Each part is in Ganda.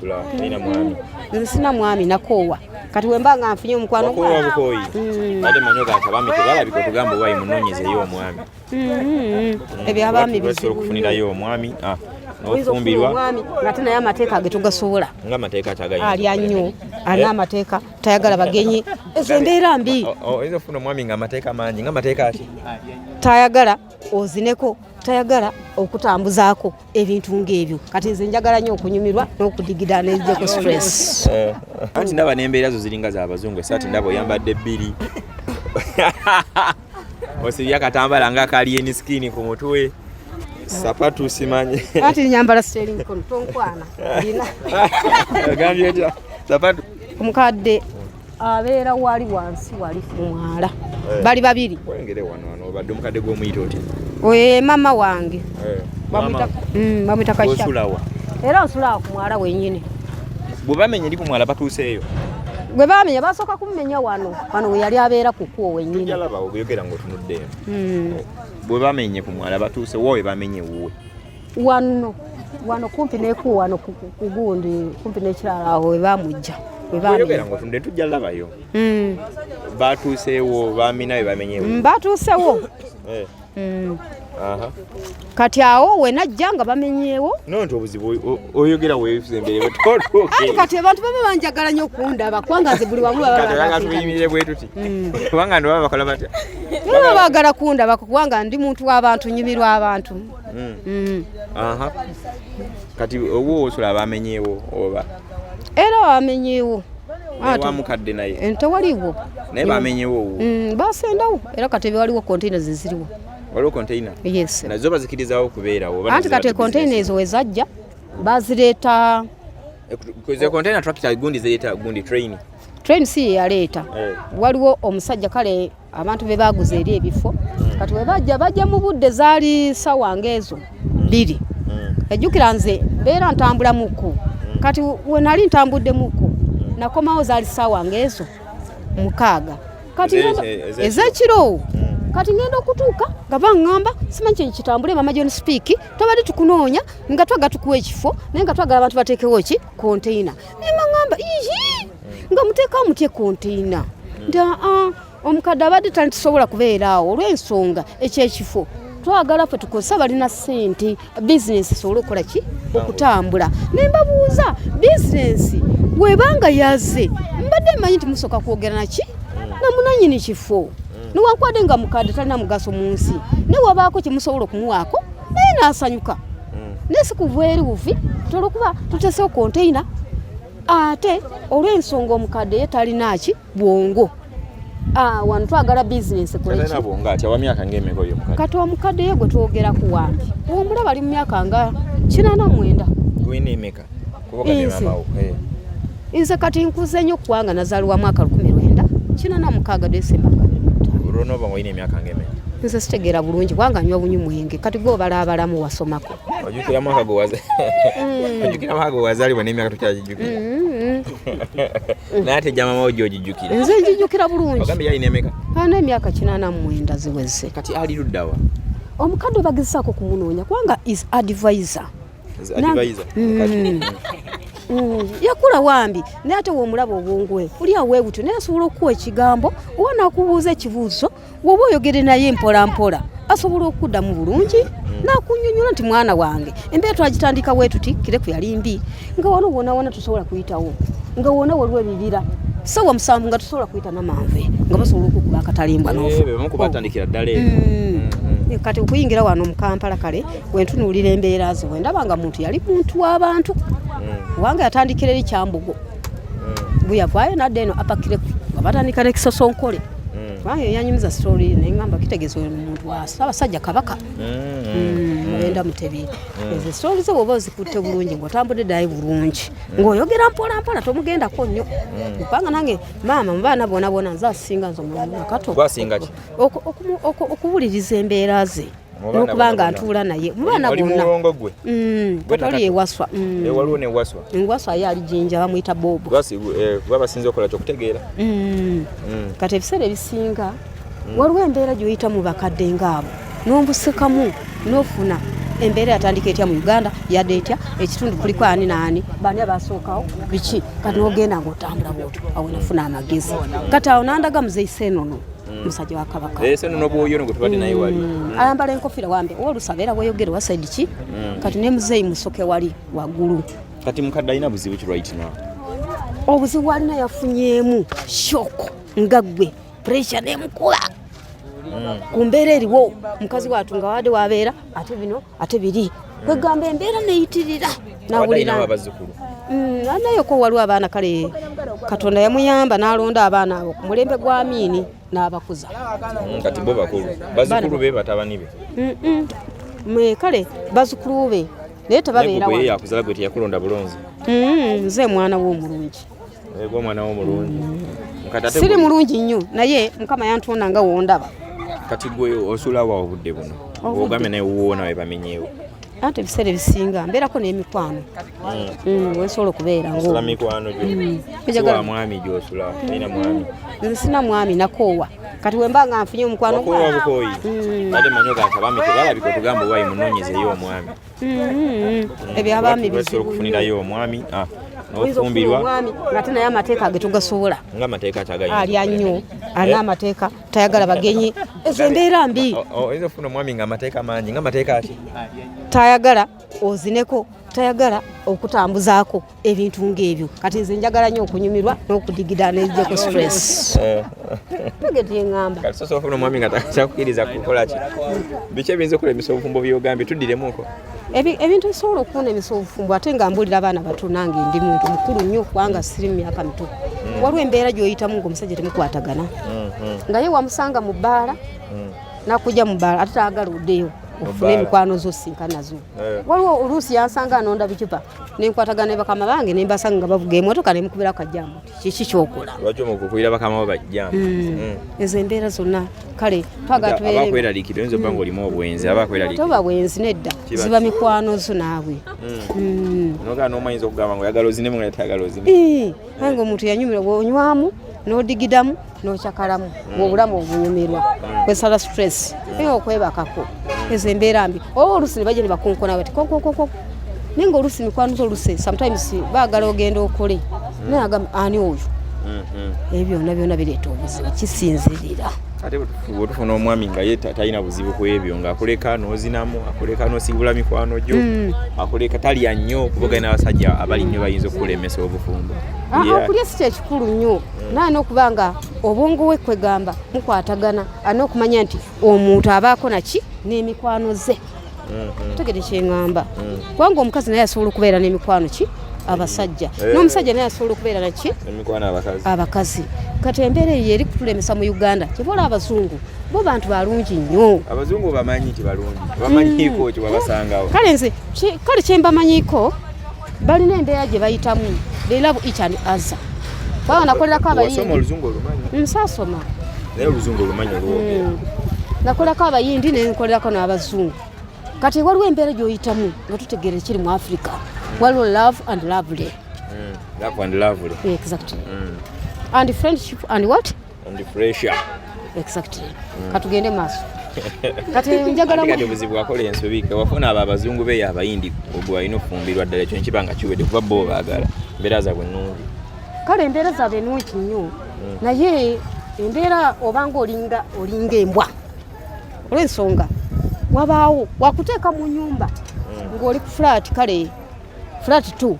Osula olina mwami? Nze sina mwami, nakoowa. Kati wemba nga nfunye omukwano. Wakoowa bukooyi? Badde manyi oga nti abaami tebalabika, otugamba owayi munoonyezeyo omwami. Ebyo abaami Basobola bizibu. okufunirayo omwami, Oyinza okufuna n'ofumbirwa omwami nga te naye amateeka ge togasobola. Nga amateeka kyagayinza? Alya nnyo, alina amateeka, tayagala bagenyi. Ezo embeera mbi. Oyinza okufuna omwami nga amateeka mangi, nga amateeka ki? Tayagala ozineko, tayagala okutambuzaako ebintu ng'ebyo. Kati nze njagala nnyo okunyumirwa n'okudigida nejjeko stress. Anti ndaba n'embeera zo ziringa z'abazungu. Esaati ndaba oyambadde bbiri, osibye akatambala nga alien skin ku mutwe, sapatu simanyi. Anti nyambala sterling kono, tonkwana. Ndina Ogambye otya? Sapatu? Omukadde abeera wali wansi wali mu mwala, bali babiri. Wengere wano wano obadde omukadde gw'omuyita otya? Oyo mama wange. Bamwita Kasha. Osulawa? Era nsula awo ku mwala wennyini. Bwe bamenya eri ku mwala batuuseeyo? Gwe bamenya, basooka kumumenya wano wano we yali abeera ku kkubo wennyini. Jalaba oyogera ng'otunudde eno. Bwe bamenye ku mwala batuuse wo, we bamenye wuwe? Wano wano kumpi n'ekkubo wano ku gundi, kumpi n'ekiralo awo we bamujja, we Oyogera bamenya. ng'otunudde, tujja labayo. Batuuseewo bamina we bamenyewo? Batuusewo. Kati awo we najja nga bamenyeewo. No nti obuzibu oyogera weefuza embere. Anti kati abantu baba banjagala nnyo okundaba kubanga nze buli wamu baba Kati oyagala banafika. tuyimirire bwe tuti kubanga ndo baba bakola batya? Baba baagala kundaba kubanga ndi muntu w'abantu, nyumirwa abantu. Aha. Kati owo osula bamenyeewo oba? Era bamenyeewo. Wa mukadde naye? Tewaliwo. Naye bamenyeewo owuwo? Basendawo era kati waliwo container zeziriwo. Waliwo container? Yes. Nazo bazikirizawo okubeerawo oba? Anti kati container ezo wezajja bazireeta. Ze container tractor gundi zireeta gundi train? Train si ye yaleeta. Waliwo omusajja, kale abantu be baguza eri ebifo. Kati we bajja, bajja mu budde zaali sawa ng'ezo 2. Ejjukira nze mbeera ntambulamuko. Kati we nali ntambuddemuko nakomawo zaali sawa ng'ezo 6. Kati Ez'ekiro? Ez'ekiro. Kati ngenda okutuuka nga baŋŋamba simanyi kye kitambule, mama John Speak, twabadde tukunoonya nga twagala tukuwa ekifo, naye nga twagala abantu bateekewo ki container. Naye baŋŋamba, ihi, nga muteekawo mutye container? Nti aa, omukadde abadde talitusobola kubeera awo olw'ensonga ekyekifo twagala ffe tukozesa balina ssente, bizinesi esobole okukola ki, okutambula. Naye mbabuuza, bizinesi webanga yazze, mbadde mmanyi nti musooka kwogera naki namunanyini kifo, newankubadde nga mukadde talina mugaso mu nsi, naye wabaako kyemusobola okumuwaako naye n'asanyuka. Naye si kuva eri buvi tolwokuba tutesewo container, ate olw'ensonga omukadde ye talina ki bwongo. Wano twagala bizinesi ekole ki? Talina bwongo atya? Wa myaka ng'emeka oyo omukadde? Kati omukadde ye gwe twogeraku wambi omulaba ali mu myaka nga 89. Gwina emeka? Kuba ogambye Nze. maama wo. Nze kati nkuze nnyo kubanga nazaalibwa mwaka 1986 Desemba 25. Olwo n'oba ng'olina emyaka ng'emeka? Nze sitegeera bulungi kubanga nywa bunywi mwenge. Kati gwe obalaabalamu wasomako. Ojjukira mwaka gwe wazaalibwa n'emyaka tukyagijjukira, naye ate ejja maama wo gy'ogijjukira? Nze njijjukira bulungi. Ogambye yalina emeka? Ana emyaka 89 ziweze. Kati ali luddawa? Omukadde bagezesaako kumunoonya kubanga is advisor. Advisor? Yakula wambi, naye ate womulaba obwongo bwe buli awo weebutyo, naye asobola okukuwa ekigambo oba nakubuuza ekibuuzo. Woba oyogere naye mpola mpola asobola okuddamu bulungi nakunyonyola nti mwana wange, embeera twagitandika wetuti, Kireku yali mbi, nga wano wona wona tusobola kuyitawo, nga wona waliwo ebibira, sawa 7 nga tusobola kuyita namanve, nga basobola okukuba akatalimbwa n'ofa. Bebamu kubatandikira ddala eyo. Kati okuyingira wano mu Kampala, kale wentunuulira embeera ze, wendaba nga muntu yali muntu w'abantu, kubanga yatandikira eri Kyambogo, bwe yavaayo nadda eno apakireku nga batandika n'ekisosonkole, kubanga yanyumiza story neŋŋamba kitegeeza oyo muntu wa Ssaabasajja Kabaka Muwenda Mutebi. Ezo story ze bw'oba ozikutte bulungi, ng'otambudde naye bulungi, ng'oyogera mpola mpola, tomugendako nnyo, kubanga nange maama mu baana bona bona nze asinga, nze omulala kato. Gwasinga ki? Okuwuliriza embeera ze Mu baana n'okuba nga bonna bonna. ntuula naye mu baana Oli bonna. mulongo gwe? Gwe Katoli. Nakato. Ewaswa. Waliwo newaswa? Ngwaswa ye ali Jinja, bamuyita Bobo. Kuba basinza okukola kyokutegeera. Kati ebiseera ebisinga waliwo embeera gy'oyita mu bakadde ngaabo n'obusekamu n'ofuna Embeera yatandika etya mu Uganda, yadde etya, ekitundu kuliko ani naani, baani abasookawo, biki. Kati nogenda ngaotambula bwotyo, awo nafuna amagezi. Kati awo nandaga Muzeyi Senono, musajja wa Kabaka. Eh, Senono bwoyo no gwe tubadde naye wali. Ayambala enkofira wambe olusaba era weyogere wa side ki. Kati ne Muzeyi Musoke wali waggulu. Kati mukadde alina buzibu ki right now? Obuzibu alina, yafunyeemu shock nga ggwe, pressure nemukuba ku mbeera eriwo. Mukazi watu nga wadde wabeera ate bino ate biri, kwegamba embeera neyitirira. Abadde alinawo abazzukulu? Anayoko waliwo abaana. Kale Katonda yamuyamba n'alonda abaana abo ku mulembe gwa Amiini n'abakuza. Kati bo bakulu, bazzukulu be, batabani be? Mwe kale bazzukulu be, naye tebabeera Naye gwe wano. Yakuzala gwe, teyakulonda bulonzi? Nze mwana we omulungi. Gwe omwana wo omulungi. Kati ate Siri mulungi nnyo, naye Mukama yantonda nga wondaba. Kati gwe osula wa obudde buno? Obudde? Ogambye naye wuwo nawe bamenyeewo. Anti ebiseera ebisinga mbeerako n'emikwano. Wensobola okubeera Osula ngo mikwano gyo, si wa mwami gyosula? Talina mwami? Nze sina mwami, nakoowa. Kati wemba nga nfunye omukwano Wakoowa? gwange. Bukooyi. Ate manyi ogamba abaami tebalabika, otugamba owayi munoonyezeyo omwami. Ebyabaami Lwaki bizibu. okufunirayo omwami, ah, Oyinza okufuna n'ofumbirwa omwami ngate naye amateeka ge tugasobola. Nga amateeka kyagayinza? Alya nnyo, alina amateeka, tayagala bagenyi. Ezo embeera mbi. Oyinza okufuna omwami nga amateeka mangi, nga amateeka ki? Tayagala ozineko, tayagala okutambuzaako ebintu ng'ebyo. Kati nze njagala nnyo okunyumirwa n'okudigida nejjeko stress. Tegeti eŋŋamba. Kati sosobola ofuna omwami nga takukkiriza kukola ki? Biki ebiyinza okulemesa obufumbo byogambye? Tuddiremuko. Ebintu ebisobola okunemesa obufumbo, ate nga mbulira abaana bato, nange ndi muntu mukulu nnyo kubanga siri mu myaka mito, waliwo embeera gy'oyitamu ng'omusajja temukwatagana, nga ye wamusanga mu bbaala, nakujja mu bbaala, ate tayagala oddeyo ofune bbaala. emikwano zo sinka nazo. Waliwo oluusi yansanga anonda bicupa, nenkwatagana ne bakama bange, nembasanga nga bavuga emotoka, nemukubira akajjamu nti kiki kyokola? Lwaki omukukubira bakama bo bajjamu? Ezo embeera zonna kale twagala tubeere. Abakweraliikirira, oyinza obba ngaolimu obwenzi, aba akweraliikirira. Toba bwenzi, nedda. Kiba Ziba mikwano zo naawe. Nogaa n'omayinza okugamba nga oyagala ozinemu nga tayagala ozine. Eh, nange omuntu yanyumirwa bwonywamu n'odigidamu n'okyakalamu obulamu obunyumirwa, kwesala stress, naye okwebakako, ezo embeera mbi. Oba oluusi ne bajja ne bakonkona bati konkonkonko, naye nga oluusi mikwano zo, oluusi sometimes baagala ogenda okole, naye agamba ani oyo? Ebyo byonna byonna bireeta obuzibu, kisinzirira. Ate bwe tufuna omwami nga ye talina buzibu ku ebyo, ng'akuleka n'ozinamu, akuleka n'osiibula mikwano gyo, akuleka talya nnyo, kuba galina abasajja abali nnyo bayinza okukulemesa obufumbo. Okulya si kyekikulu nnyo, naye alina okuba nga obwongo we kwegamba mukwatagana, alina okumanya nti omuntu abaako naki n'emikwano ze. Tegere kyeŋŋamba, kubanga omukazi naye asobola okubeera n'emikwano ki abasajja, n'omusajja naye asobola okubeera naki emikwano abakazi. Abakazi. Kati embeera eyo eri kutulemesa mu Uganda. Kyeba olaba abazungu bo bantu balungi nnyo. Abazungu bamanyi nti balungi, bamanyiiko kye wabasangawo? Kale nze kale kyembamanyiiko, balina embeera gye bayitamu, they love each and other, kubanga nakolerako Wasoma abayindi. oluzungu olumanyi? Nsaasoma. Naye oluzungu olumanyi olwogera? Nakolerako abayindi, nenkolerako n'abazungu. Kati waliwo embeera gy'oyitamu nga tutegeera ekiri mu Africa, waliwo love and lovely. Love and lovely. Exactly, and friendship and what? And pressure. Exactly. Katugende maaso. Kati njagala Ate kati obuzibu wakola ensobi, wafuna abo abazungu beeyo abayindi, ogwe alina okufumbirwa ddala, ekyo nkiba nga kiwedde, kuba bo baagala mbeera zaabwe ennungi. Kale embeera zaabwe ennungi nnyo, naye embeera obanga olinga embwa, olw'ensonga wabaawo wakuteeka mu nyumba ng'oli ku flat, kale flat 2,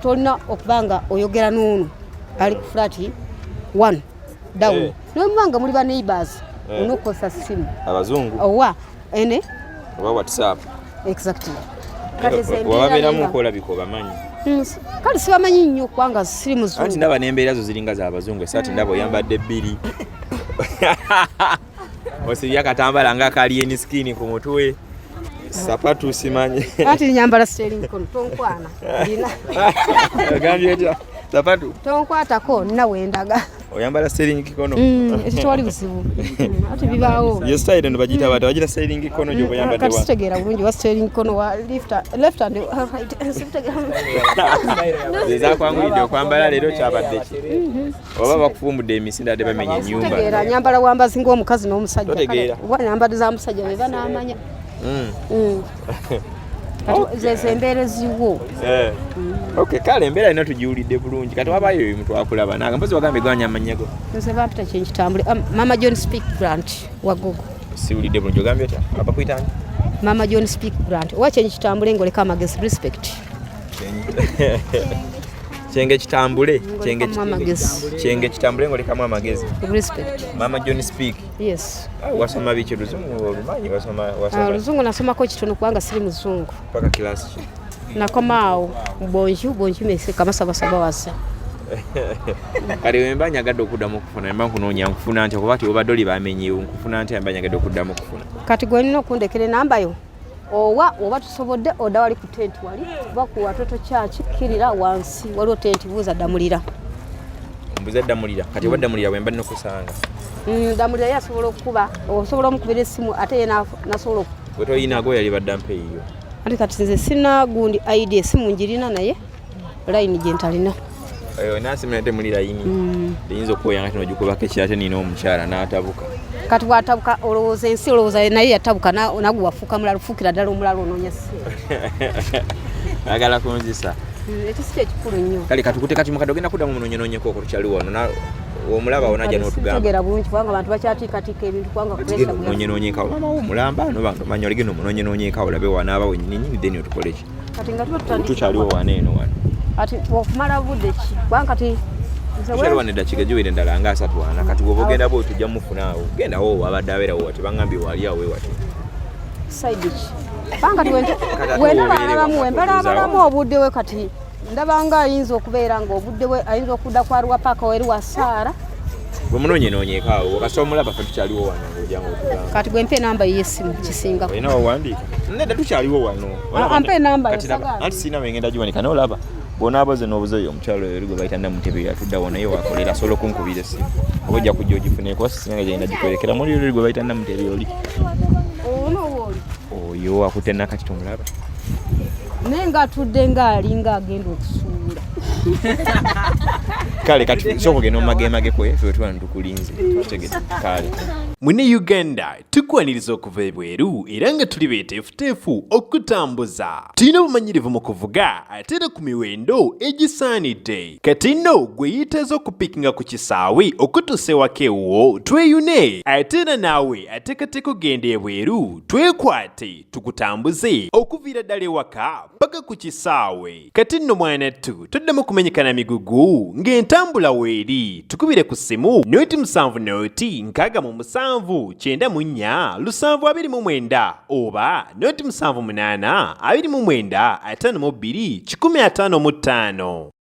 tolina okuba nga oyogera n'ono ali ku flat 1 down. Nomuba nga muli ba neighbors, olina okukozesa simu Abazungu. owa ene. Oba WhatsApp. Exactly. Kati ezo embeera Wababeeramu okwolabika obamanyi? Kale sibamanyi nnyo kubanga siri Anti muzungu. ndaba n'embeera zo ziringa z'abazungu. Esaati ndaba oyambadde bbiri, osibye akatambala nga alien skin ku mutwe, sapatu simanyi. Anti nyambala sterling kono, tonkwana. Ndina Ogambye otya? Sapatu? Tonkwatako, nina wendaga. Oyambala sterling kikono? Ekyo tewali buzibu. Ati bibaawo. Ye style eno bagiyita bata? Bagiyita sterling kono gyoba oyambadde Kati wa? sitegeera bulungi wa sterling kono wa left and right, sitegeera. Ze zakwanguyidde okwambala leero, kyabadde ki? Oba bakufumbudde emisinde adde bamenya ennyumba? Sitegeera, nyambala wambazi ng'omukazi n'omusajja. Totegeera. Kale, oba nyambadde za musajja be banaamanya. Kati zezo embeera eziwo. Okay, kale embeera yina tugiwulidde bulungi. Kati wabayo ebimu twakulaba nanga mpozi wagambe gwanya amannya go. Nze bampita Kyenkitambule, Mama John Speak Grant Wagogo. Siwulidde bulungi, ogambye otya? Abakuyita ani? Mama John Speak Grant owa Kyenkitambule, ngoleka amagezi, respect. Kyenge kitambule. Kyenge. Ngolekamu amagezi. Kyenge kitambule, ngolekamu amagezi. Respect. Mama John Speak. Yes. Ah, wasoma biki? Luzungu olumanyi? Wasoma? Wasoma? Oluzungu nasomako kitono kubanga siri muzungu. Paka class ki? Nakomaawo bonjour, bonjour, merci, kamasabasaba wasa. Kale wemba nyagadde okuddamu okufuna, mba nkunoonya, nkufuna ntya? Kuba ti obadde oli bamenyewo, nkufuna ntya mba nyagadde okuddamu okufuna? Kati gwe nina okundekera enamba yo owa oba tusobodde odda wali ku tenti wali oba ku Watoto Church, kkirira wansi waliwo tenti, buuza Ddamulira. Mbuza Ddamulira. Kati oba Ddamulira bwemba nina okusanga? Ddamulira ye asobola okukuba, osobola omukubira essimu ate ye nasobola Gwe toyinago yali badda mpa eyiyo. Ate kati nze sina gundi ID, esimu njirina naye layini gye ntalina. Nasimira temuli layini eyinza okwoyanga tino gikubako ekira ate nina omukyala n'atabuka. Kati bwatabuka olowooza ensi olowooza naye yatabuka nagwe wafuuka mulala, fuukira ddala omulala onoonya ssente. Agala kunzisa. Ekyo si kyekikulu nnyo. Kale katukute kati mukadde ogenda kuddamu munonyenoonyeko okwo, tukyali wano. Omulaba onajja n'otugamba. Sitegeera bulungi kubanga abantu bakyatiikatiika ebintu kubanga pressure Genda omunoonyenoonyekawo, mama wo omulamba noba omanya oligenda omunoonyenoonyekawo olabe wanaaba wenyininyini, then otukole ki? Kati nga tuba tutandika. Tukyaliwo wano eno wano. Kati okumala budde ki? Kubanga kati nze Tukyali wano eddakiika giwere endala nga 34. Kati bw'oba ogenda bwe tujja mufuna awo, gendawo wabadde abeerawo wati, bangambye wali awo wewati. Side ki? Kubanga kati Kati ate wendabalamu obeere wembalabalamu obudde we kati ndabanga ayinza okubeera nga obudde bwe ayinza okudda kwa Arua Paaka weri wa Saara. Bwe munoonyenoonyeeko awo kasita omulaba, ffe tukyaliwo wano ng'ojja ng'otugamba. Kati bwe mpa enamba ye y'essimu kisinga. Olina wawandiika? Nedda, tukyaliwo wano. Ah, ampa enamba yo, Kati laba, sagala. anti sirina wengenda giwanika, naye olaba bw'onaaboze n'obuze oyo omukyalo oyo oli gwe bayita Namutebe yatudda wano, ye wakolera asobola okunkubira essimu oba ojja kujja ogifune, kuba sisinga gyenda gikwerekera muli oli gwe bayita Namutebe oli. Ono wooli? Oyo akutte nakati, tomulaba? Naye ng'atudde ng'alinga agenda okusuula. Kale kati sooka ogenda omumagemage kwe, ffe tuwano tukulinze, tutegete kale. Mune Uganda tukwaniriza okuva ebweru era nga tuli beeteefuteefu okutambuza. Tulina obumanyirivu mu kuvuga ate era ku miwendo egisaanidde. Kati nno gwe yeetaaza okupiikinga ku kisaawe okutuusa ewaka ewuwo tweyune, ate era naawe ateekateeka okugenda ebweru twekwate tukutambuze okuviira ddala ewaka paka ku kisaawe. Kati nno mwanattu toddamu kumenyeka na migugu ng'entambula weeri. Tukubire ku ssimu 0 70 67 94 729 oba 0 78 29 52 155.